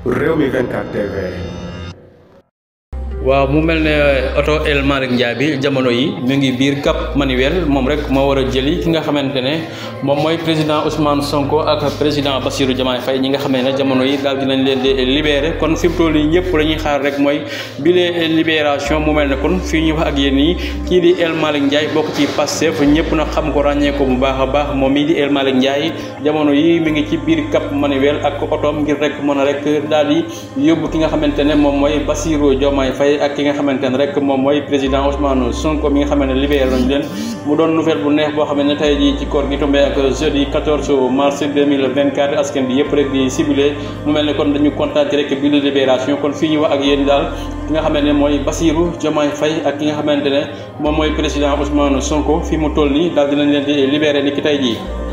Rewmi 24 TV. waaw mu mel ne oto El Malick Ndiaye bi jamono yi mu ngi biir Cap Manuel moom rek moo war a jëli ki nga xamante ne moom mooy président Ousmane Sonko ak président Bassirou Diomaye Faye ñi nga xamee ne jamono yi daal dinañ leen di libéré kon fi mu toll nii ñëpp la ñuy xaar rek mooy bile libération mu mel ne kon fii ñu wax ak yéen nii kii di El Malick Ndiaye bokk ci Pastef ñëpp na xam ko ràññee ko bu baax a baax moom mii di El Malick Ndiaye jamono yi mi ngi ci biir Cap Manuel ak otoom ngir rek mën a rek daal di yóbbu ki nga xamante ne moom mooy Bassirou Diomaye Faye ak ki nga xamante ne rek moom mooy président Ousmane Sonko mi nga xamante ne libéré nañ leen mu doon nouvelle bu neex boo xam ne tey jii ci koor gi tombé ak jeudi 14 mars 2024 askan bi yëpp rek di ciblé mu mel ne kon dañu kontaan ci rek bi la libération kon fii ñu wax ak yéen daal ki nga xamante ne mooy Bassirou Diomaye Faye ak ki nga xamante ne moom mooy président Ousmane Sonko fi mu toll nii daal dinañ leen di libéré ni ki tey jii.